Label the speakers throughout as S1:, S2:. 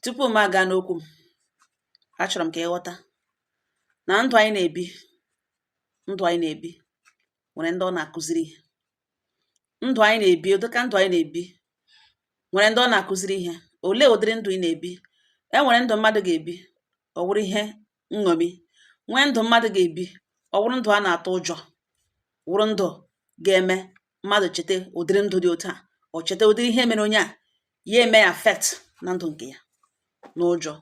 S1: Tupu m aga n'okwu m, achọrọ m ka ị ghọta na ndụ anyị na-ebi, ndụ anyị na-ebi nwere ndị ọ na-akụziri ihe. Ndụ anyị na-ebi, ụdịka ndụ anyị na-ebi nwere ndị ọ na-akụziri ihe. Olee ụdịrị ndụ ị na-ebi? E nwere ndụ mmadụ ga-ebi, ọ wụrụ ihe nṅomi. Nwee ndụ mmadụ ga-ebi, ọ wụrụ ndụ a na-atụ ụjọ, wụrụ ndụ ga-eme mmadụ cheta ụdịrị ndụ dị otu a, ọ cheta ụdịrị ihe mere onye a, ya eme ya affect na ndụ nke ya n'ụjọ.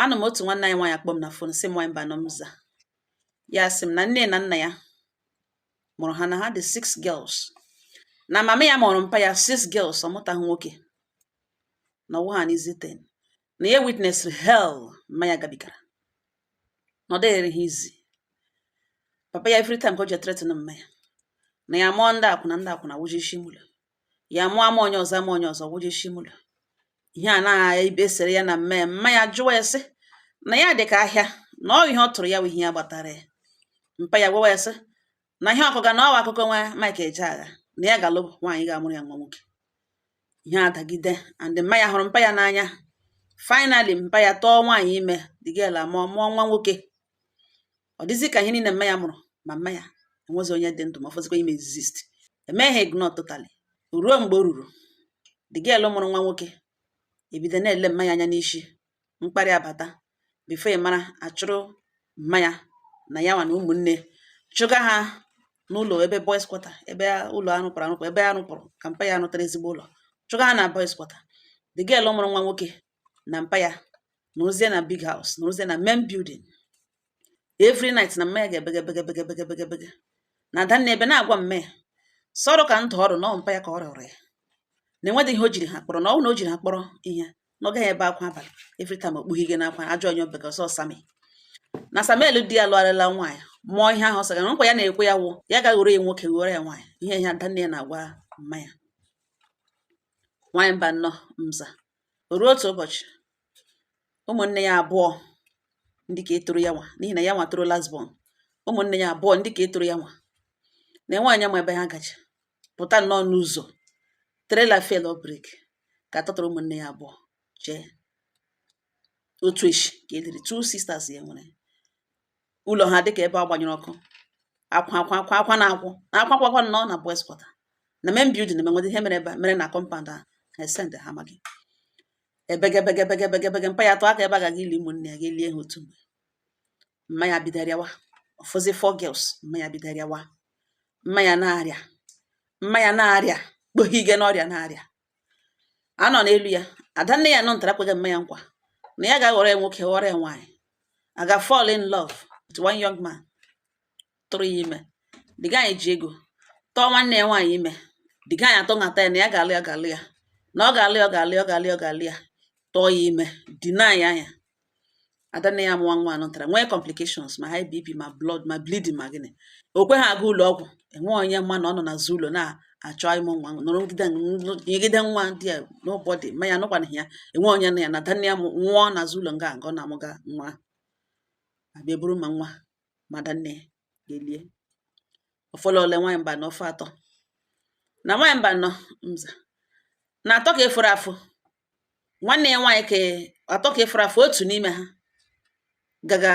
S1: Anụ m otu nwanne anyị nwaanyị akpọ m na phone, sị m, "Nwaanyị mba nọ m za." Ya sị m na nne na nna ya mụrụ ha, na ha dị six girls, na mama ya mụrụ mpa ya six girls, ọ mụtaghị nwoke, na ọwụ ha n'izi ten, na ya witness hell mma ya gabigara, na ọ dịghịrị ha izi. Papa ya, every time ka o ji threaten mma ya na ya mụọ ndị akwụna, ndị akwụna wụji isi mụlụ ya, mụọ ama onye ọzọ, ama onye ọzọ wụji isi mụlụ. Ihe a na-esere ya na mma ya. Mma ya jụwa ya sị na ya dị ka ahịa, na ọ ihe ọ tụrụ ya wụ ihe ya gbatara ya. Mpa ya gwawa ya sị na ihe ọkụga na ọwa akụkọ nwa Mike Ejeagha, na ya ga-alụ nwaanyị ga-amụrụ ya nwa nwoke. Ihe adagide and mma ya hụrụ mpa ya n'anya. Finally, mpa ya tọọ nwaanyị ime, the girl amụọ, mụọ nwa nwoke. Ọ dịzị ka ihe niile mma ya mụrụ, ma mma ya enwezi onye dị ndụ, ma ọfọzikwa ime exist, eme ha ignore totally. Ruo mgbe o ruru, the girl mụrụ nwa nwoke ebido na-ele mma ya anya n'isi, mkparị abata. Before ị mara, achụrụ mma ya na ya nwa na ụmụnne, chụga ha n'ụlọ ebe boys quarter, ebe ụlọ arụpụrụ arụpụ, ebe arụpụrụ ka mpa ya rụtara ezigbo ụlọ, chụga ha na boys quarter. The girl mụrụ nwa nwoke na mpa ya nọrọzie na big house, nọrọzie na main building. Every night na mma ya ga-ebege bege bege bege bege bege na adanna ebe na-agwa mma ya sọrụ ka ndụ ọrụ na ọ mpa ya ka ọ rịọrọ ya, na enwedị ihe o jiri ha kpọrọ, na ọ bụ na o jiri ha kpọrọ ihe, na ọ gaghị ebe akwa abalị every time okpughe gị n'akwa ajọ onye obega ọsọ. Sami na Samuel di ya lụgharịla nwaanyị, mụọ ihe ahụ ọ sịga na nkwa ya na-ekwe ya wụ ya ga-aghọrọ ya nwoke, ghọrọ ya nwaanyị. Ihe ihe adanne ya na-agwa mma ya. Nwaanyị mba nnọọ mza. O ruo otu ụbọchị, ụmụnne ya abụọ ndị ka etoro ya nwa, n'ihi na ya nwa toro last born, ụmụnne ya abụọ ndị ka etoro ya nwa na nwaanyị ma ebe ha gaji pụta nnọọ n'ụzọ, trailer fail o brake, ka atọtara ụmụnne ya abụọ jee otu eshi ka eliri two sisters ya. Nwere ụlọ ha dịka ebe ọ gbanyere ọkụ, akwa akwa akwa akwa na akwụ na akwa akwa akwa nọ na boys quarter na main building na menwede ihe mere ebe a mere na compound a ha send ha amaghị ebege bege bege bege bege bege. Mpa ya atụ aka ebe a ga-aga ili ụmụnne ya, ga-elie ha otu mgbe. Mma ya bido rịawa ọfụzi four girls. Mma ya bido rịawa, mma ya na-arịa, mma ya na-arịa kpohige n'ọrịa na-arịa anọ n'elu ya. Adanne ya nọ ntara kweghị mma ya nkwa na ya ga-aghọrọ ya nwoke, ghọrọ ya nwaanyị. Aga fall in love with one young man, tụrụ ya ime. The guy ji ego tọọ nwanne ya nwaanyị ime. The guy atọ ngata ya na ya ga-alụ ya, ga-alụ ya, na ọ ga-alụ ya, ọ ga-alụ ya, ọ ga-alụ ya, ọ ga-alụ ya, tọọ ya ime, deny ya ya. Adanne ya mụọ nwa anọ ntara nwee complications, ma high BP, ma blood, ma bleeding, ma gịnị. O kwe ha aga ụlọ ọgwụ. Enwe onye mma na ọ nọ n'azụ ụlọ na-achọ ịmụ nwa, nọrọ gide nyegide nwa dị ya nobody ma ya nọkwana ya. Enwe onye nọ ya na adanne ya nwụọ n'azụ ụlọ nga nga ọ na-amụga nwa. Abịa buru ma nwa ma adanne ya ga-elie ụfọdụ ole. Nwaanyị mba na ofe atọ na nwaanyị mba nọ nza na atọ ka efuru afụ nwanne ya nwaanyị ka atọ ka efuru afụ. Otu n'ime ha gaga,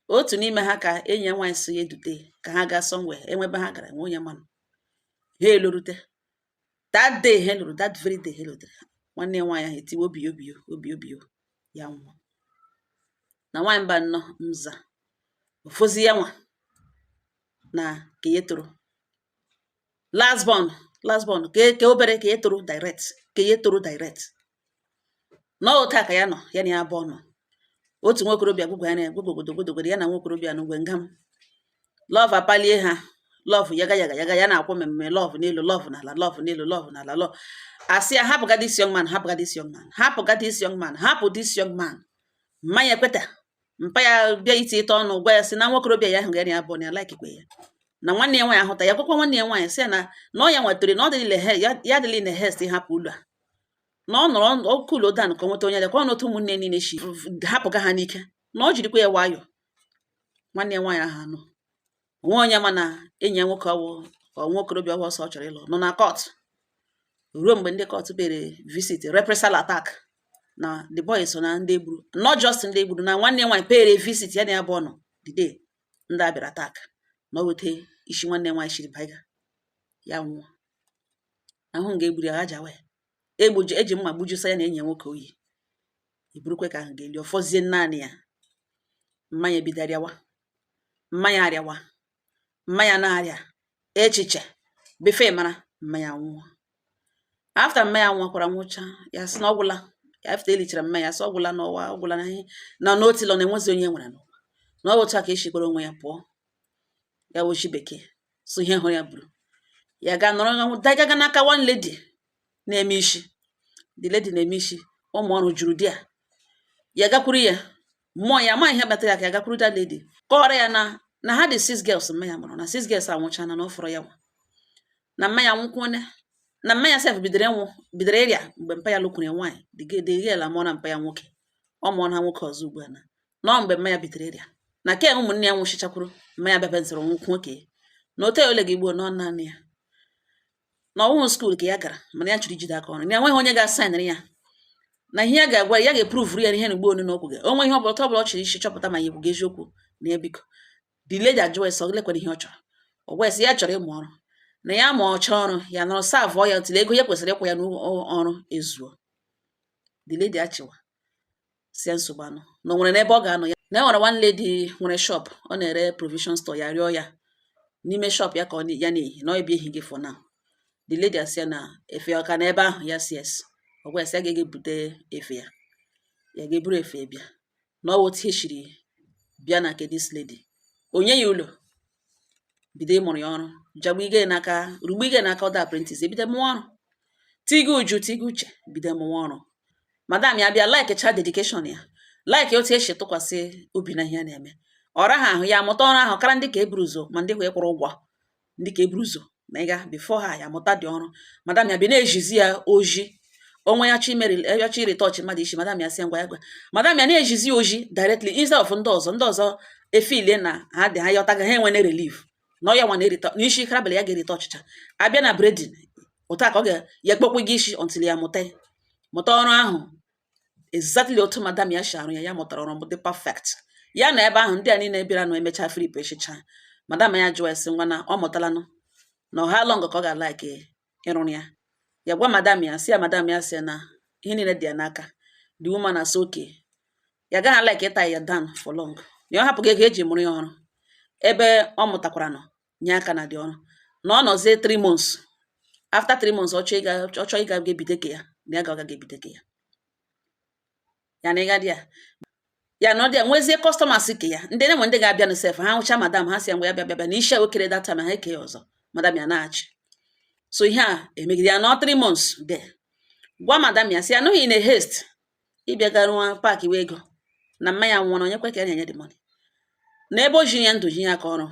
S1: otu n'ime ha ka enyi ya nwaanyị si ya edute ka ha gaa somewhere, enwe ebe ha gara, enwe onye manụ ha elorute. That day ha lụrụ, that very day ha lụtere, nwanne ya nwaanyị ahụ etiwe obi obi obi obi, ya nwụọ. Na nwaanyị mba nnọọ nza ofozi ya nwa na ka ya toro last born, last born ka obere ka ya toro direct, ka ya toro direct n'otu a ka ya nọ ya na ya abụọ nọ. Otu nwokorobịa gwụgwa ya na ya gwụgwogodogodogodo ya na nwokorobịa na ngwe ngam love apalie ha, love yaga yaga yaga ya na-akwụ mmemme, love n'elu, love n'ala, love n'elu, love n'ala, love. Asị ya hapụga this young man, hapụga this young man, hapụga this young man, hapụ this young man. Mma ya ekweta. Mpa ya bịa iti ịta ọnụ, gwa ya sị na nwokorobịa ya ahụ ya na ya abụọ na ya like kwe ya na nwanne ya nwaanyị ahụta ya, gwakwa nwanne ya nwaanyị sị ya na ọ ya nwetara na ọ dịrịla ya, ya adịla na haste ịhapụ ụlọ a, na ọ nọrọ cool down ka ọ nweta onye lekwa ọnụ otu ụmụnne niile shi hapụga ha n'ike, na ọ jirikwa ya nwayọ. Nwanne ya nwaanyị ahụ anụ onwe onye ma na enyi ya nwoke ọwụ ọ nwa okorobịa ọwụ ọsọ ọ chọrọ ịlụ nọ na court. Ruo mgbe ndị court kpere visit reprisal attack na the boy so na ndị egburu, not just ndị egburu, na nwanne ya nwaanyị pere visit ya na ya bụ ọnọ the day ndị a bịara attack, na ọ weta isi nwanne ya nwaanyị shiri baiga ya nwụọ ahụ nga egburu ya. Ha jawa ya egbuji eji mma gbujusa ya na enyi ya nwoke oyi eburukwe ka ahụ ga-eli ọfọzie naanị ya. Mmanya ebido rịawa, mmanya arịawa, mmanya na-arịa echiche befe mara mmanya nwụọ. After mmanya nwụọkwara nwụcha, ya sị na ọ gwụla ya. After elichara mmanya, ya sị ọ gwụla n'ụwa, ọ gwụla na ihe na n'otilọ na enwezi onye nwere n'ụwa, na ọ bụ otu a ka esikwara onwe ya pụọ. Ya wochi bekee so ihe hụrụ ya buru ya gaa nọrọ dagaga n'aka one lady na-eme isi. The lady na-eme isi, ụmụ ọrụ juru di ya. Ya gakwuru ya, mmụọ ya ama ihe kpatara ya ka ya gakwuru that lady, kọọrọ ya na ha dị six girls mmanya mụrụ, na six girls anwụchana, na ọ fọrọ ya nwa, na mmanya nwụkwune, na mmanya sef bidoro ịnwụ, bidoro ịrịa mgbe mpa ya lụkwuru ya nwaanyị. The girl amụọ na mpa ya nwoke, ọ mụọ na nwoke ọzọ ugbu a, na nọọ mgbe mmanya bidoro ịrịa na ke ụmụnne ya nwụchichakwuru, mmanya bịabaziri nwụkwu nwoke na ote ole gị gbuo nọ naanị ya. Na ọwụhụ school ka ya gara, mana ya chọrọ ijide aka ọrụ, na enweghị onye ga-asaịnịrị ya, na ihe ya ga-agwa ya ga-eprovuru ya na ihe na ugbo onu na okwu gị onwe ihe ọbụla ọbụla ọ chọrọ isi chọpụta ma ya ekwuga eziokwu na ya. Biko, the lady ajụwa ya sị ọ lekwara ihe ọ chọrọ. Ọ gwa ya sị ya chọrọ ịmụ ọrụ, na ya ma ọ chọọ ọrụ ya nọrọ savụọ ya tili ego ya kwesịrị ịkwụ ya n'ọrụ ezuo. The lady achịwa si ya nsogbu anọ, na o nwere n'ebe ọ ga-anọ ya, na e nwere one lady nwere shop, ọ na-ere provision store, ya rịọ ya n'ime shop ya ka ọ ya na-ehi na ọ ebe ehi gị for now. The lady asị ya na efe ọ ka na ebe ahụ. Ya si yes. Ọ gwa ya sị ya ga ebute efe ya, ya ga-eburu efe bịa, na ọ wụ otu eshiri bịa na nke this lady. Onye ya ụlọ bido ịmụrụ ya ọrụ, jagbu ige n'aka, rugbu ige n'aka ọda apprentice, ebido mụọ ọrụ, tiga uju, tiga uche, bido mụwa ọrụ. Madam ya bịa like cha dedication ya, like otu esi tụkwasị obi na ihe ya na-eme. Ọ raha ahụ ya mụta ọrụ ahụ kara ndị ka eburu ụzọ, ma ndị kwụrụ ụgwọ, ndị ka eburu ụzọ na ịga before ha ya mụta dị ọrụ. Madam ya bịa na-ejizi ya oji onwe ya chọ imeri ya, chọ ịretọchị mmadụ isi. Madam ya sị ngwa ya gwa madam ya na-ejizi ya oji directly instead of ndị ọzọ. Ndị ọzọ efilie na ha dị ha yọtaga, ha enwene relief na ọ ya nwa na-erita n'isi karabịa ya ga-erite ọchịcha abịa na braiding ụta ka ọ ga ya ekpokwe gị isi until ya mụta mụta ọrụ ahụ exactly otu madam ya si arụ ya. Ya mụtara ọrụ dị perfect ya na ebe ahụ ndị a niile bịara nụ emecha flip echicha. Madam ya jụọ esi ngwa na ọ mụtalanụ na how long ka ọ ga-alike ịrụrụ ya. Ya gwa madam ya, si ya madam ya si na ihe niile dị ya n'aka. The woman asị okay, ya gaghị alike ịta ya down for long, na ọ hapụghị ego eji mụrụ ya ọrụ ebe ọ mụtakwara nọ nye aka na dị ọrụ, na ọ nọzie 3 months. After 3 months, ọ chọọ ịga, ọ chọọ ịga ga-ebite ke ya, na ya ga ga-ebite ke ya, ya na ịga dị ya, ya na ọ dị ya nwezie customers ke ya, ndị na-enwe ndị ga-abịa na sef ha hụcha madam, ha si ya ngwa ya bịa bịa bịa na isi a okere that time ha eke ya ọzọ. Madam ya na-achị so ihe a emegide ya nọ 3 months there. Gwa madam ya si ya nụghị na haste ịbịa ga rụọ paakị wee ego na mmanya nwụrụ onye kwe ka ya na-enye the money na ebe o ji ya ndụ ji ya aka ọrụ,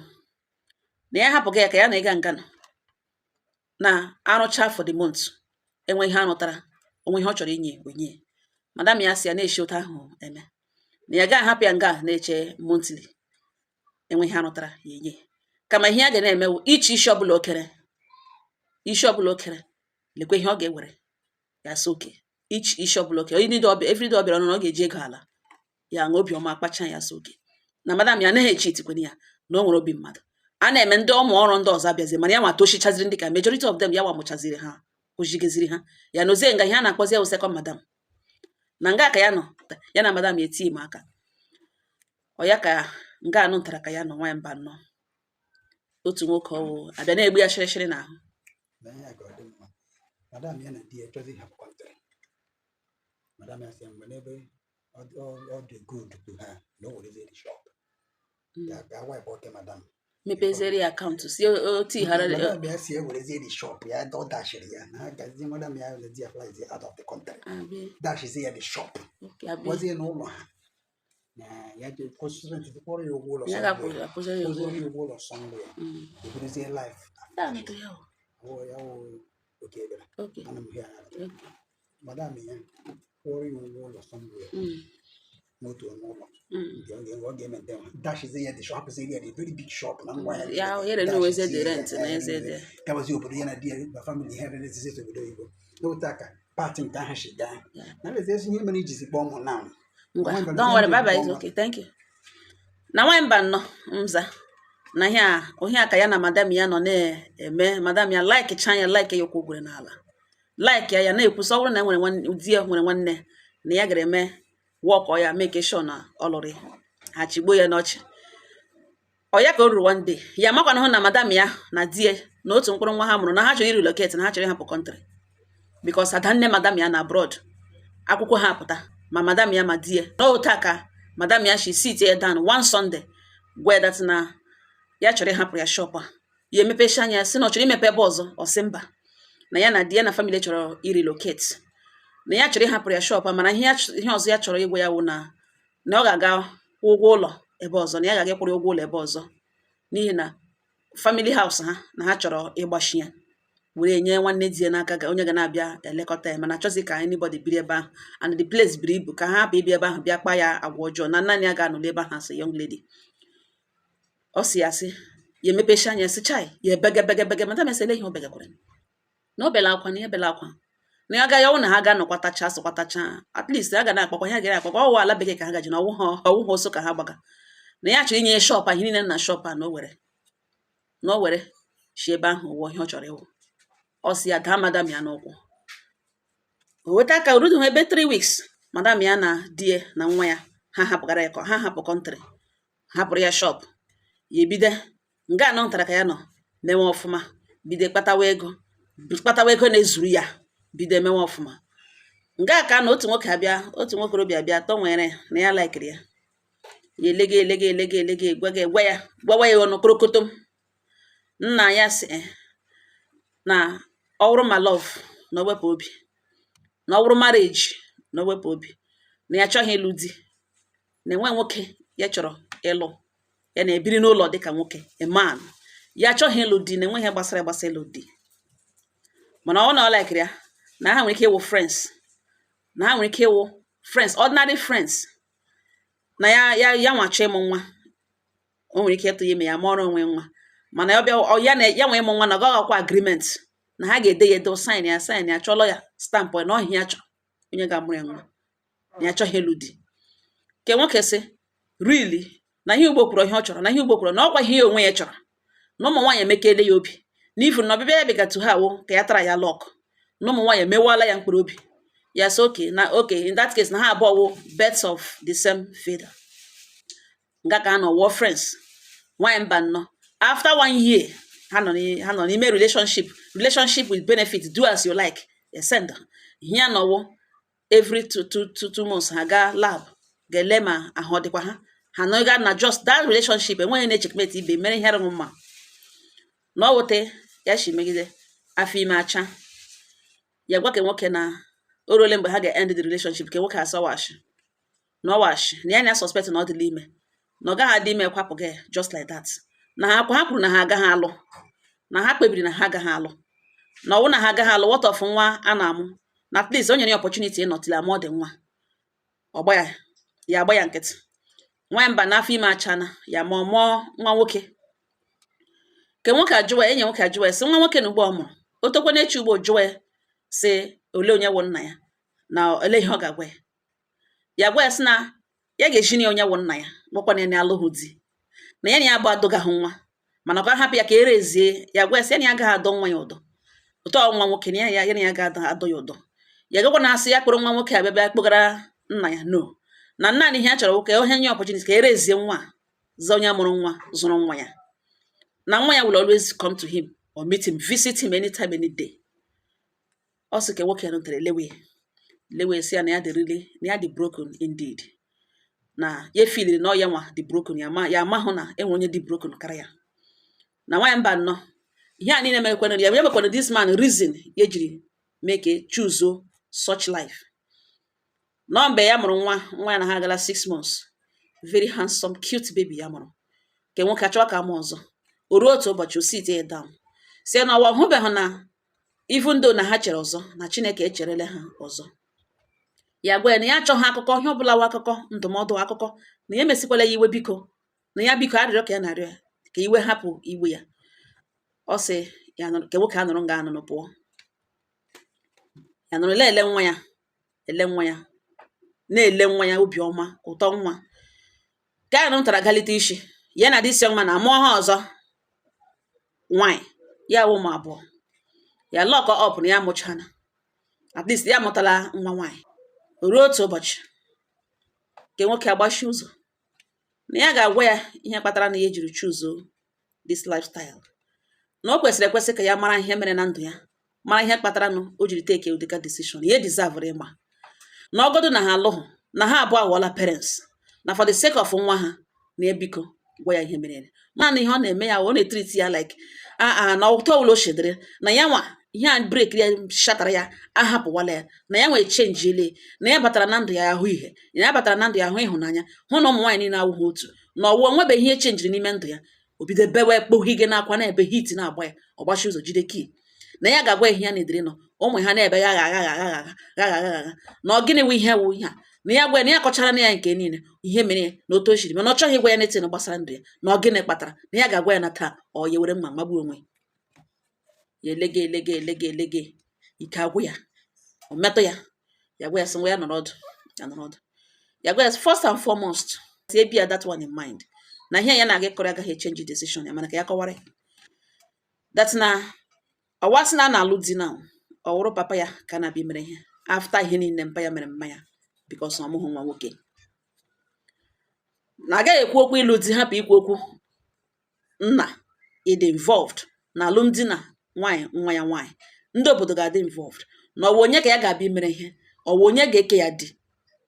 S1: na ya hapụghị ya ka ya na ịga nga nọ na arụcha for the month, enwe ihe arụtara onwe ihe ọ chọrọ inye onye. Madam ya si ya na-eshi otu ahụ eme na ya gaghị ahapụ ya nga na-eche monthly, enwe ihe arụtara ya enye, kama ihe ya ga na-emewu iche isi ọbụla okere, isi ọbụla okere lekwa ihe ọ ga-ewere ya sị oke ichi isi ọbụla oke onye niile ọbịa everyday ọ bịara ọrụ na ọ ga-eji ego ala ya ṅụọ obiọma kpacha ya sị oke na madam ya anaghị echi itikweni ya na o nwere obi mmadụ a na-eme. Ndị ụmụ ọrụ ndị ọzọ abịazi mana ya nwa tochichaziri ndị ka majority of them ya nwa mụchaziri ha, kụzigeziri ha ya nozie nga ihe a na-akpọzi ya wụ second madam na nga ka ya nọ. Ya na madam eti m aka ọ ya ka nga anụ ntara ka ya nọ nwaanyị mba nnọọ otu nwoke ọwụ abịa na-egbu ya shịrịshịrị n'ahụ.
S2: Na ihe a ka ọ dị mma. Madam ya na di ya chọzi ịhapụ country. Madam ya sị ya mgbe n'ebe ọ dị good to her na o werezie the shop ya ga wipe oke madam
S1: Mepeziere ya account si otu ghara.
S2: Madam ya si ewerezie the shop ya, ọ dashiri ya na ha gazie. Madam ya na di ya flies out of the country,
S1: Abi.
S2: dashizie ya the shop,
S1: Okay, abi.
S2: gwazie n'ụlọ ha na ya je kwụsịrị kwụrụ ya ụgwọ ụlọ
S1: Ya
S2: somewhere.
S1: ga-akwụzi akwụziri ya ụgwọ.
S2: Kwụziri ya ụgwọ ụlọ somewhere, ebidozie life.
S1: Daa nụtụ ya o.
S2: Awụ ya wụ oke bịara.
S1: Okay.
S2: Ana m here.
S1: Okay.
S2: Madam ya kwụrụ ya ụgwọ ụlọ somewhere. Moto n'ụlọ nke ọ ga-eme ndị dashizi ya, the shop, hapụzi ya the very big shop na ngwa ya.
S1: Ya ya reneweze the rent na eze dị.
S2: Gabazi obodo ya na di ya na family ha rezizi obodo oyibo n'otu aka part nke ahụ si gaa na lezi ezi ihe mere ijizi kpọọ mụ na
S1: Ngwa, don't worry, bye bye, it's okay, thank you. Na nwaanyị mba nnọọ nza na ihe a ohe a ka ya na madam ya nọ na-eme. Madam ya like cha ya, like ya ụkwụ gwere n'ala, like ya, ya na-ekwusa ọ bụrụ na e nwere nwanne di ya, nwere nwanne na ya gara eme work ya, make sure na ọ lụrụ ya, ha chigbuo ya n'ọchị. Ọ ya ka o ruru one day, ya makwana hụ na madam ya na di ya na otu mkpụrụ nwa ha mụrụ na ha chọrọ irelocate, na ha chọrọ ịhapụ country because adanne madam ya na abroad, akwụkwọ ha apụta, ma madam ya ma di ya. N'otu a ka madam ya shi sit ya down one Sunday, gwa ya that na ya chọrọ ịhapụ ya shop a. Ya emepechi anya sị na ọ chọrọ imepe ebe ọzọ. Ọ sị mba, na ya na di ya na family chọrọ irelocate, na ya chọrọ ịhapụrụ ya shop a. Mana ihe ihe ọzọ ya chọrọ ịgwa ya wụ na ọ ga-aga kwụọ ụgwọ ụlọ ebe ọzọ, na ya ga-aga ịkwụrụ ụgwọ ụlọ ebe ọzọ, n'ihi na family house ha na ha chọrọ ịgbashi ya were nye nwanne di ya n'aka, ga onye ga na-abịa elekọta ya, mana achọzi ka anybody biri ebe ahụ, and the place buru ibu, ka ha hapụ ịbịa ebe ahụ bịa kpa ya agwa ọjọọ, na naanị ya ga-anọli ebe ahụ as a young lady. Ọ sị ya, sị ya emepechi anya, sị chai, ya ebege bege bege. Madam esele ihe o begakwara na o bela akwa, na ya bela akwa, na ya agaghị ọnwụ na ha ga-anọkwatacha asụkwatacha, at least a ga na-akpakwa ihe gara akpakwa ọwụ ala bekee ka ha gaji na ọwụ ha ọwụ ha oso ka ha gbaga, na ya chọrọ inye ya shop ahụ niile na shop a, na o were si ebe ahụ wụọ ihe ọ chọrọ ịwụ. Ọ sị ya daa madam ya n'ụkwụ. O weta aka orudu ha ebe 3 weeks, madam ya na di ya na nwa ya ha hapụgara ya, ha hapụ country, hapụrụ ya shop. Ya ebido nga anọ ntara ka ya nọ mewe ọfụma, bido kpatawa ego, kpatawa ego na-ezuru ya, bido emewe ọfụma. Nga ka na otu nwoke abịa, otu nwokorobịa abịa tọ nwere na ya likeri ya. Ya elega elega elega elega, gwa gị gwa ya, gwawa ya ọnụ korokotom. Nna ya sị na ọ wụrụ ma love na o wepụ obi, na ọ wụrụ marriage na o wepụ obi, na ya achọghị ịlụ di, na enwe nwoke ya chọrọ ịlụ, ya na-ebiri n'ụlọ dịka nwoke, a man. Ya achọghị ịlụ di, na enweghị ihe gbasara gbasa ịlụ di, mana ọ na ọ likeri ya, na ha nwere ike ịwụ friends, na ha nwere ike ịwụ friends, ordinary friends, na ya nwa chọọ ịmụ nwa, o nwere ike ịtụ ya ime ya mụọrọ onwe nwa, mana ya bịa ya na ya nwe ịmụ nwa na ọ gaghị akwa agreement na ha ga-ede ya edo, sign ya, sign ya, chọlọ ya stamp ya, na ọhịa ya chọrọ onye ga-amụrụ ya nwa, na ya achọghị ịlụ di. Nke nwoke sị really, na ihe ugbo kwuru, ihe ọ chọrọ, na ihe ugbo kwuru, na ọkwa ihe onwe ya chọrọ, na ụmụ nwaanyị emekele ya obi, na ifu na ọbịbịa ya bịgatu ha awụ ka ya tara ya luck, na ụmụ nwaanyị emewala ya mkpụrụ obi ya. Sị okay, na okay, in that case na ha abụọ wụ birds of the same feather. Nga ka ha nọ wụọ friends. Nwaanyị mba nnọọ, after one year ha nọ n'ime relationship, relationship with benefit, do as you like, send ihe ya nọwụ every 2 months ha gaa lab ga-ele ma ahụ ọ dịkwa ha. Ha nọga na just that relationship, enweghị na-echeckmate ibe mere ihe rụrụ mma na ọ wute ya si megide afọ ime acha. Ya gwa ka nwoke na o ruole mgbe ha ga-end the relationship. Ke nwoke asọwashi na ọwashi na ya na suspect na ọ dịla ime, na ọ gaghị adị ime kwapụ gị just like that, na ha ha kwuru na ha agaghị alụ, na ha kpebiri na ha agaghị alụ, na ọwụ na ha agaghị alụ, what of nwa a na-amụ, na at least o nyere ya opportunity ịnọ till amụọ dị nwa. Ọgba ya, ya agba ya nkịtị. Nwa mba n'afọ ime achana ya, ma ọ mụọ nwa nwoke. Ke nwoke ajụwa ya, enyi nwoke ajụwa ya sị nwa nwoke na ugbo ọ mụrụ o tokwa n'echi ugbo, jụwa ya sị ole onye wụ nna ya, na ele ihe ọ ga-agwa ya. Ya gwa ya sị na ya ga-eji ya onye wụ nna ya, gwakwana ya na alụghị di, na ya na ya bụ adụgahụ nwa, mana ọ hapụ ya ka erezie ya. Gwa ya sị ya na ya agaghị adọ nwa ya ụdọ ụtọ nwa nwoke, na ya na ya ga-adọ adọ ya ụdọ. Ya gakwa na asị ya kpọrọ nwa nwoke abịa bịa kpọgara nna ya, no, na naanị ihe a chọrọ nwoke onye nye opportunity ka erezie nwa a, za onye mụrụ nwa zụrụ nwa ya, na nwa ya will always come to him or meet him, visit him anytime, any day. Ọ sị ka nwoke nụtere lewe lewe, sị ya na ya dị really, na ya dị broken indeed, na ya feeliri na ọ ya nwa dị broken, ya ma ya amahụ na enwe onye dị broken karịa ya. Na nwaanyị mba nnọọ, ihe a niile mekwanụ ya, ya mekwanụ this man reason ya ejiri make a choose such life. Nọ mgbe ya mụrụ nwa, nwa ya na ha agala 6 months, very handsome, cute baby ya mụrụ, nke nwoke achọwa ka amụ ọzọ. O ruo otu ụbọchị, o sit ya down, si na ọwa hụbeghị na even though na ha chere ọzọ, na Chineke echerele ha ọzọ. Ya gwa ya na ya achọghị akụkọ ihe ọbụla wa akụkọ ndụmọdụ, akụkọ na ya emesikwala ya iwe, biko, na ya biko, arịrịọ ka ya na-arịọ ya ka iwe hapụ iwe ya. Ọ sị ya nụrụ ka nwoke a nụrụ nga anụnụ pụọ. Ya nụrụ ele nwa ya, ele nwa ya, na-ele nwa ya obiọma ụtọ nwa ka ya nụtara galite isi ya na this young man amụọ ha ọzọ nwanyị ya wụ ụmụ abụọ. Ya lock up na ya mụchana, at least ya mụtala nwa nwaanyị. Ruo otu ụbọchị, nke nwoke agbachi ụzọ na ya ga-agwa ya ihe kpatara na ya ejiri choose this lifestyle, na o kwesịrị ekwesị ka ya mara ihe mere na ndụ ya, mara ihe kpatara nụ o jiri take ụdịka decision ya deserve ịma na ọgọdụ na ha alụghụ, na ha abụọ aghọọla parents, na for the sake of nwa ha, na ebiko gwa ya ihe mere. Naanị ihe ọ na-eme ya, ọ na-etreat ya like aa na ụtọ ọbụla o shedere na ya nwa ihe a break ya shatara ya, ahapụwala ya, na ya nwee change na ya batara na ndụ ya ahụ ihe na ya batara na ndụ ya ahụ ịhụnanya, hụ na ụmụ nwaanyị niile awụghị otu, na ọwụ onwebeghị ihe changeri n'ime ndụ ya. O bido bewe, kpoghige n'akwa na ebe hit na-agba ya, ọgbachi ụzọ, jide key, na ya ga-agwa ihe ya na edere nọ ụmụ ha na-ebe ya agha agha agha agha agha agha agha, na ọ gịnị wụ ihe wụ ihe a, na ya gwa ya na ya kọchara na ya nke niile ihe mere ya na otu o shiri, mana ọ chọghị ịgwa ya netin gbasara ndụ ya, na ọ gịnị kpatara na ya ga-agwa ya na taa ọ ya were mma magbuo onwe ya. Elege elege elege elege, ike agwụ ya, o metụ ya. Ya gwa ya sị nwa ya nọrọ ọdụ, ya nọrọ ọdụ. Ya gwa ya first and foremost, si ebia that one in mind, na ihe ya na-aga ịkọrọ agaghị echange decision ya, mana ka ya kọwara ya that na ọwa sị na a na-alụ di na ọ wụrụ papa ya ka a na-abịa mere ihe after ihe niile mpa ya mere mma ya, because ọ mụghị nwa nwoke, na agaghị ekwu okwu ịlụ di, hapụ ikwu okwu nna ịdị involved na alụmdi na nwaanyị nwa ya nwaanyị. Ndị obodo ga-adị involved, na ọwụ onye ka ya ga-abịa imere ihe, ọwụ onye ga-eke ya di.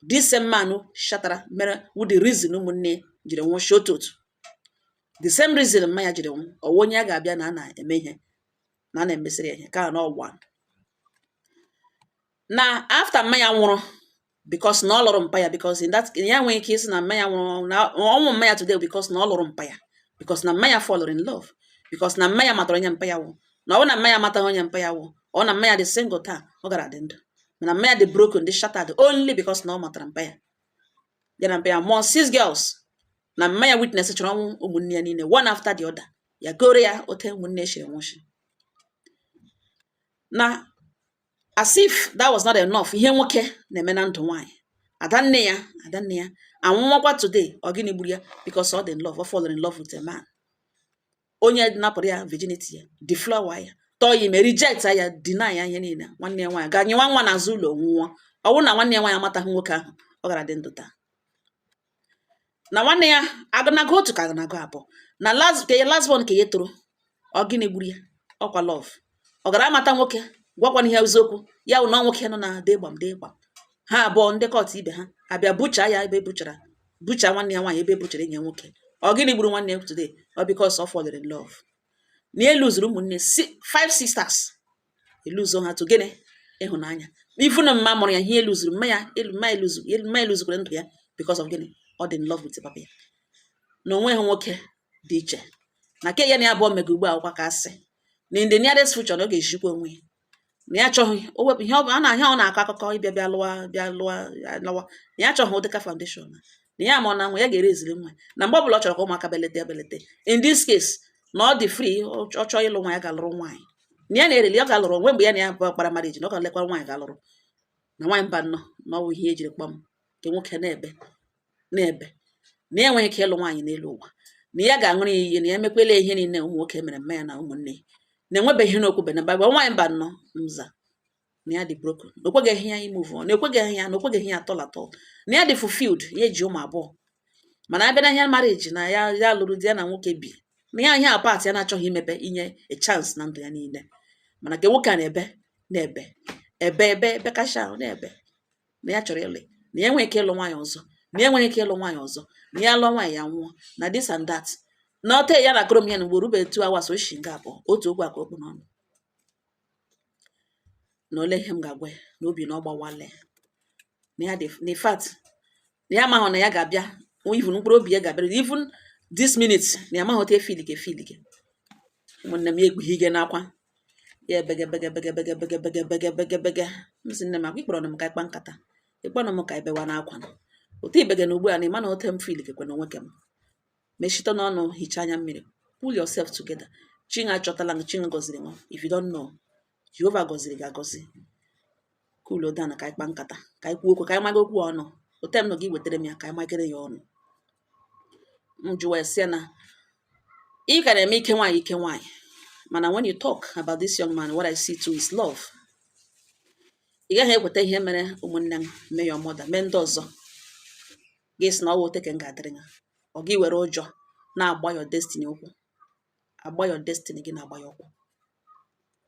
S1: This same man shatara mere wụ the reason ụmụnne jiri nwụchi otu otu, the same reason mma ya jiri nwụ, ọwụ onye ya ga-abịa na a na-eme ihe na a na-emesịrị ya ihe ka na ọgwa na after mma ya nwụrụ, because na ọ lụrụ mpa ya, because in that ya nwere ike isi na mma ya nwụrụ na ọnwụ mma ya today, because na ọ lụrụ mpa ya, because na mma ya fall in love, because na mma ya matara onye mpa ya wụ, na ọ bụ na mma ya amataghị onye mpa ya wụ, ọ na mma ya dị single taa, ọ gara dị ndụ, mana mma ya dị broken, dị shattered only because na ọ matara mpa ya. Ya na mpa ya mụọ six girls, na mma ya witness chọrọ ọnwụ ụmụnne ya niile one after the other. Ya goro ya ote ụmụnne shiri nwụchi, na as if that was not enough, ihe nwoke na-eme na ndụ nwaanyị, adanne ya, adanne ya anwụnwakwa today. Ọ gịnị gburu ya? Because ọ dị in love, ọ fall in love with a man onye napụrụ ya virginity ya, deflower ya, tọọ ya ime, reject ya, deny ya ihe niile. Nwanne ya nwaanyị ga nyewa nwa n'azụ ụlọ nwụọ. Ọ bụrụ na nwanne ya nwaanyị amataghị nwoke ahụ, ọ gara dị ndụ taa. Na nwanne ya agụnagụ otu ka agụnagụ abụọ na last ka ya, last born ka ya toro. Ọ gịnị gburu ya? Ọkwa love. Ọ gara amata nwoke, gwakwana ihe eziokwu ya wụ na ọ nwoke nọ na degbam degbam ha abụọ, ndị kọtụ ibe ha abịa bucha ya ebe buchara bucha nwanne ya nwaanyị, ebe buchara enyi ya nwoke. Ọ gịnị gburu nwanne ya today? Ọ because ọ fallen in love, na eluzuru ụmụnne si five sisters, eluzo ha to gịnị? Ịhụnanya. Ifu na mma mụrụ ya ihe eluzuru mma ya elu, mma eluzu, mma eluzukwara ndụ ya because of gịnị? Ọ dị in love with papa ya. Na onwe ha nwoke dị iche na ke ya na ya abụọ mega ugbu a akwụkwa ka asị na in the nearest future na ọ ga-ejikwa onwe ya, na ya achọghị o wepụ ihe ọ bụ a na ihe ọ na-akọ akụkọ ịbịa bịa lụwa bịa lụwa ya lụwa, na ya achọghị ụdịka foundation na ya ma na nwa ya ga-ereziri nwa, na mgbe ọbụla ọ chọrọ ka ụmụaka belete ebelete. In this case na ọ dị free, ọ chọọ ịlụ nwa ya ga-alụrụ nwaanyị, na ya na-ereli ọ ga-alụrụ onwe mgbe ya na ya bụ kpara marriage, na ọ ga-alekwa nwaanyị ga-alụrụ na nwaanyị mba nnọọ, na ọ bụ ihe ejiri kpọm nke nwoke na-ebe na-ebe na ya enweghị ike ịlụ nwaanyị n'elu ụwa, na ya ga-aṅụrụ ya iyi na ya emekwela ihe niile ụmụ nwoke mere mma ya na ụmụnne ya, na enwebeghị ihe n'okwu na Baịbụl. Nwaanyị mba nnọọ nza na ya dị broken, na okweghị ya imove on, na ekweghị ya, na okweghị ya atọl atọl, na ya dị fulfilled, ya eji ụmụ abụọ, mana abịa na ihe marriage na ya, ya lụrụ di ya na nwoke bi na ya, ihe apart ya na-achọghị imepe inye a chance na ndụ ya niile, mana nke nwoke a na-ebe na-ebe ebe ebe ebe kacha ahụ na-ebe na ya chọrọ ịlụ, na ya enweghị ike ịlụ nwaanyị ọzọ, na ya enweghị ike ịlụ nwaanyị ọzọ, na ya lụọ nwaanyị ya nwụọ, na this and that. Na ọte ya na akụrụ m ya na mgbe rube 2 hours o shi nga abụọ otu okwu a ka okpu n'ọnụ, na ole ihe m ga-agwa ya na obi na ọ gbawala ya, na ya dị na in fact na ya amaghị na ya ga-abịa, even mkpụrụ obi ya ga-abịa even this minute, na ya amaghị otu efili ga efili gị. Ụmụnne m, ya ekpughe ige n'akwa ya, ebege bege bege bege bege bege bege bege bege. M sị, nne m, akwa ikpọrọ m ka ịkpa nkata. Ịkpanụ m ka ebewa n'akwa otu ibege na ugbu a na ịma na ote m feel kekwe na onwe ke m mechite n'ọnụ, hichaa anya mmiri, pull yourself together. Chinga achọtala gị, Chinga gọziri nwa. If you don't know, Jehova gọziri gị agọzi. Cool down ka anyị kpaa nkata, ka anyị kwuo okwu, ka anyị maga okwu ọnụ. Ote m nọ gị wetara m ya ka anyị magere ya ọnụ. M jụwa ya sị ya na ị ka na-eme ike nwaanyị, ike nwaanyị, mana when you talk about this young man, what I see too is love. Ị gaghị ekweta ihe mere ụmụnne m mee, your mother mee, ndị ọzọ gị sị na ọ wụ ote ka m ga-adịrị ya. Ọ gị were ụjọ na-agba your destiny ụkwụ, agba your destiny gị, na-agba ya ụkwụ.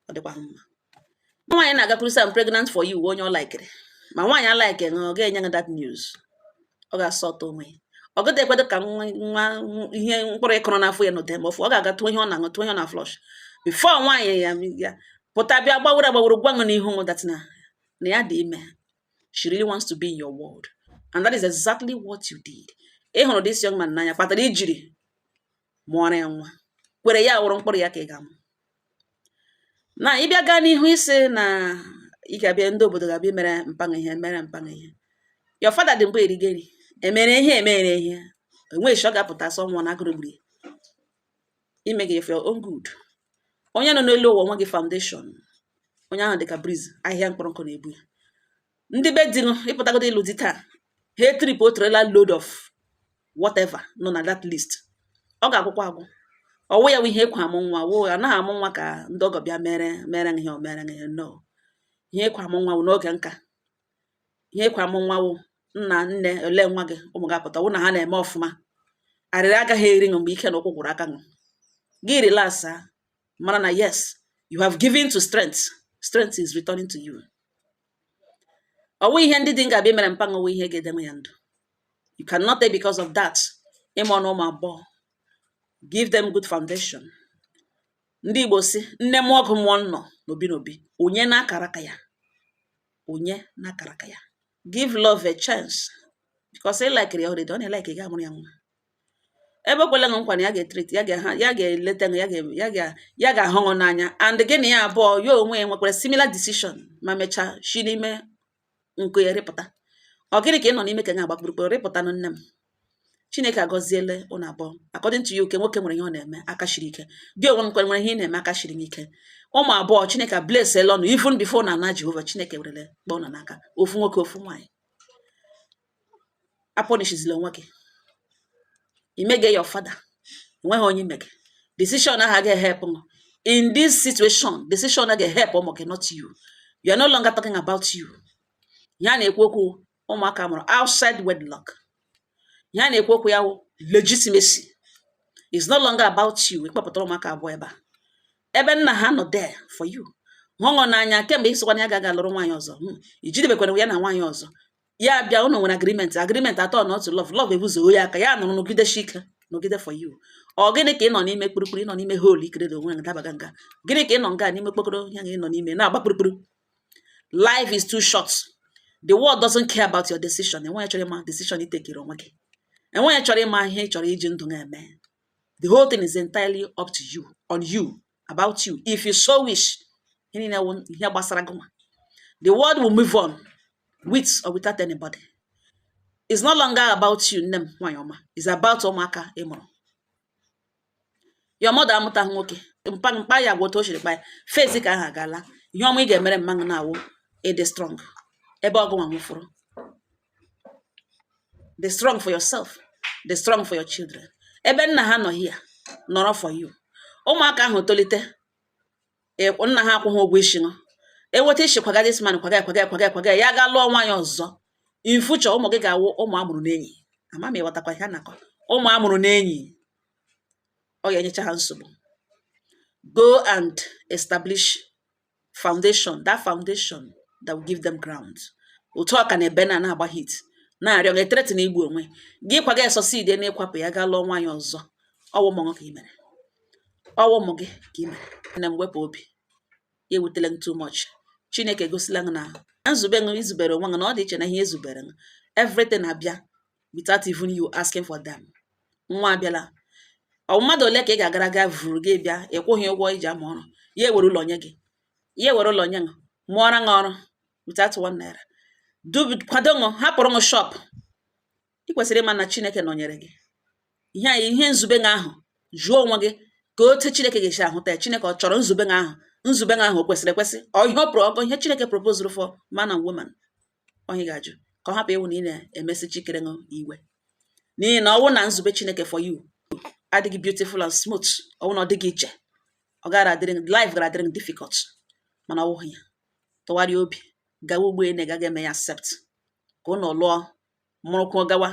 S1: Ọ dịkwa mma nwaanyị na-agakwuru sị, "I'm pregnant for you." Onye ọ likeri ma nwaanyị alike, ọ ga-enye gị that news. Ọ ga-asọ ọtọ onwe ya. Ọ gaghị ekwedo ka nwa nwa ihe mkpụrụ ịkụrụ n'afọ ya nọte ma ọfụ. Ọ ga-aga tụọ ihe ọ na-aṅụ, tụọ ihe ọ na flush before nwaanyị ya ya pụta bịa gbaworo agbaworo gwa ṅụ n'ihu ṅụ that na ya dị ime. She really wants to be in your world, and that is exactly what you did. Ị hụrụ this young man n'anya kpatara ijiri mụọrọ ya nwa, kwere ya wụrụ mkpụrụ ya ka ị ga-amụ. Na ịbịa gaa n'ihu isi na ị ga-abịa, ndị obodo ga-abịa mere mpaṅa ihe, mere mpaṅa ihe. Your father dị mbụ erigo eri, emere ihe, emere ihe enweghị. Ọ ga-apụta sọ nwa na agụrụ gburu ya. Ime gị for your own good. Onye nọ n'elu ụwa nwe gị foundation, onye ahụ dịka breeze, ahịhịa mkpụrụ nkụ na-ebu ya. Ndị be di ịpụtagodo ịlụ di taa, ha etrip o trailer load of whatever nọ na that list. Ọ ga-agwụkwa agwụ. Ọwụ ya wụ ihe ekwe amụ nwa wụ anaghị amụ nwa ka ndị ọgọ bịa mere mere ihe o mere ihe. No, ihe ekwe amụ nwa wụ n'oge nka. Ihe ekwe amụ nwa wụ nna nne ole nwa gị, ụmụ gị apụta wụ na ha na-eme ọfụma. Arịrị agaghị eri ṅụ mgbe ike na ụkwụ gwụrụ aka ṅụ gị. Relax, mara na yes, you have given to strength, strength is returning to you. Ọwụ ihe ndị dị nga-abịa mere mpa ṅụwa ihe ga-edenwe ya ndụ. You cannot take because of that. Ịmụ ọnụ ụmụ abụọ, give them good foundation. Ndị Igbo si nne mụọ ọgụ mụọ nnọ n'obi n'obi, onye na-akara aka ya, onye na-akara aka ya. Give love a chance because ị likere ya already. Ọ na-elike gị, amụrụ ya nwa. Ebe o kwela gị nkwa na ya ga-etreat ya, ga ya ga-eleta gị, ya ga-ahụ gị n'anya, and gị na ya abụọ, ya onwe ya nwekwara similar decision ma mechaa shi n'ime nkụ ya rịpụta. Ọ gịnị ka ị nọ n'ime ka ga agba kpụrụkpụrụ rịpụta nụ? Nne m, Chineke agọziele ụnụ abụọ. According to you, ke nwoke nwere ihe ọ na-eme aka shiri ike, gị onwe m nwere ihe ị na-eme aka shiri m ike. Ụmụ abụọ Chineke bless ela ọnụ even before na ana Jehova. Chineke werele kpọọ ụnụ n'aka, ofu nwoke, ofu nwaanyị. Apunishizila onwe gị. Imege your father, enweghị onye imege. Decision ahụ agaghị help ṅụ in this situation. Decision a ga-help ụmụ gị, not you. You are no longer talking about you. Ihe a na-ekwu okwu, ụmụaka mụrụ outside wedlock. Ihe a na-ekwu okwu ya wụ legitimacy is no longer about you. Ịkpọpụtara ụmụaka abụọ ebe a, ebe nna ha nọ there for you, hụṅụ n'anya kemgbe. Ịsịkwana ya agaghị alụrụ nwaanyị ọzọ, ijidebekwara ya na nwaanyị ọzọ ya bịa. Unu nwere agreement, agreement atọ na otu love, love ebuzo ya aka ya nụrụ nọgideshi ike, nọgide for you. Ọ gịnị ka ị nọ n'ime kpurukpuru? Ị nọ n'ime hole ikere onwe gị dabaga nga. Gịnị ka ị nọ nga n'ime kpokoro ihe ị nọ n'ime na-agba kpurukpuru? Life is too short. The world doesn't care about your decision. Enweghị chọrọ ịma decision ị tekere onwe gị. Enweghị chọrọ ịma ihe ị chọrọ iji ndụ ga-eme. The whole thing is entirely up to you, on you, about you, if you so wish. Ihe niile wụ ihe gbasara gị nwa. The world will move on with or without anybody. It's no longer about you. Nne m, nwanyị ọma, it's about ụmụaka ị mụrụ. Your mother amụtaghị nwoke mpa mkpa ya gwa otu o siri kpa ya fezi ka ahụ agala. Ihe ọma ị ga-emere mmanụ na-awụ ịdị strong ebe ọgụ nwa nwụfụrụ. Dị strong for yourself, dị strong for your children. Ebe nna ha nọ here nọrọ for you. Ụmụaka ahụ tolite, nna ha akwụghị ụgwọ isi ṅụ eweta isi kwaga this man, kwaga, kwaga, kwaga, kwaga ya, ga lụọ nwaanyị ọzọ. In future, ụmụ gị ga-awụ ụmụ amụrụ n'enyi. Ama m ịghọtakwa ihe a na-akọ. Ụmụ amụrụ n'enyi, ọ ga-enyecha ha nsogbu. Go and establish foundation, that foundation that will give them ground. Otu ọ ka na-ebe na na-agba hit na-arịọ gị threaten igbu onwe gị, kwaga succeed na ịkwapụ ya gaa lụọ nwaanyị ọzọ. Ọwụ ụmụ gị ka ị mere, ọwụ ụmụ gị ka ị mere. Nne m, wepụ obi ya, ewutela m too much. Chineke egosila gị na nzube ṅụ izubere onwe gị na ọ dị iche na ihe ezubere gị. Everything abịa without even you asking for them. Nwa abịala. Ọ mmadụ ole ka ị ga-agara ga vuru gị bịa ịkwụghị ụgwọ iji amụ ọrụ ya, ewere ụlọ nye gị, ya ewere ụlọ nye gị, mụọra gị ọrụ without ₦1? Kwado ṅụ, hapụrụ ṅụ shop. Ị kwesịrị ịma na Chineke nọnyere gị. Ihe a, ihe nzube ṅa ahụ, jụọ onwe gị ka otu Chineke ga-esi ahụta ya. Chineke ọ chọrọ nzube ṅa ahụ? Nzube ṅa ahụ o kwesịrị ekwesị? Ọ ihe ọ pụrụ ọgọ ihe Chineke proposed for man and woman? Onye ga-ajụ ka ọ hapụ ịwụ na ị na-emesi chikere ṅụ iwe, n'ihi na ọwụ na nzube Chineke for you adịghị beautiful and smooth, ọwụ na ọ dịghị iche, ọ gara adịrị life, gara adịrị difficult. Mana ọ wụghị ya. Tụgharịa obi, gawa ugbo ị na-agaghị eme ya accept ka ụnụ lụọ, mụrụkwuo, gawa,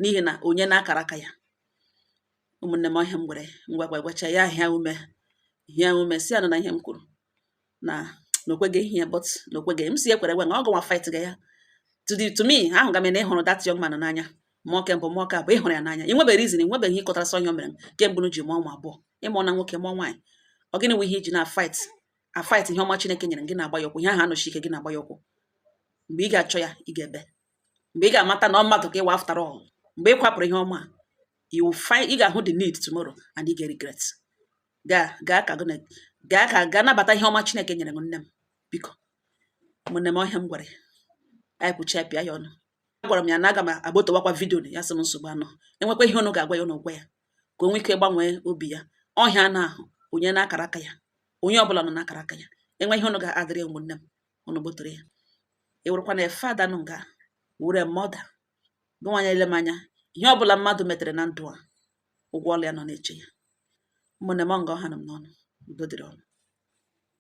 S1: n'ihi na onye na-akara aka ya. Ụmụnne m, ọhịa m gwere ngwa gwacha ya ahịa ume hịa ume, si ya nọ na ihe m kwuru na okweghị ihe ya, but na okweghị m si ya kwere gwa na ọ gụnwa fight ga ya. To me, ahụ ga m na ịhụrụ that young man n'anya, mụọ ke mbụ, mụọ ke abụọ, ịhụrụ ya n'anya. Ị nwebeghị reason, ị nwebeghị ihe ịkọtara sọ ihe o mere kemgbe unu ji mụọ ụmụ abụọ, ịmụọ na nwoke, mụọ nwaanyị. Ọ gịnị wụ ihe iji na fight a fight ihe ọma Chineke nyere gị, na-agba ya ụkwụ, ihe ahụ anọchi ike gị na-agba ya ụkwụ? Mgbe ị ga-achọ ya, ị ga-ebe. Mgbe ị ga-amata na ọ mmadụ ka ịwa after all, mgbe ị kwapụrụ ihe ọma a, you will find, ị ga-ahụ the need tomorrow and ị ga-regret. Gaa gaa ka gị na gaa ka gaa nabata ihe ọma Chineke nyere m. Nne m, biko, ụmụnne m, ọhịa m gwara ya, anyị kwuchie, pịa ya ọnụ. Agwara m ya na aga m agbotowakwa video ya, sị m nsogbu anọ. Enwekwa ihe unu ga-agwa ya, unu gwa ya ka o nwee ike gbanwee obi ya. Ọhịa na ahụ onye na-akara aka ya, onye ọbụla nọ n'akara aka ya. Enwe ihe unu ga-adịrị ya, ụmụnne m, unu gbotoro ya. Ị wụrụkwa na father nụ nga were mother gị nwaanyị, ele m anya, ihe ọbụla mmadụ metere na ndụ a, ụgwọ ọlụ ya nọ na-eche ya. Ụmụnne m, ọ nga ọha nọ m n'ọnụ. Udo dịrị ọnụ.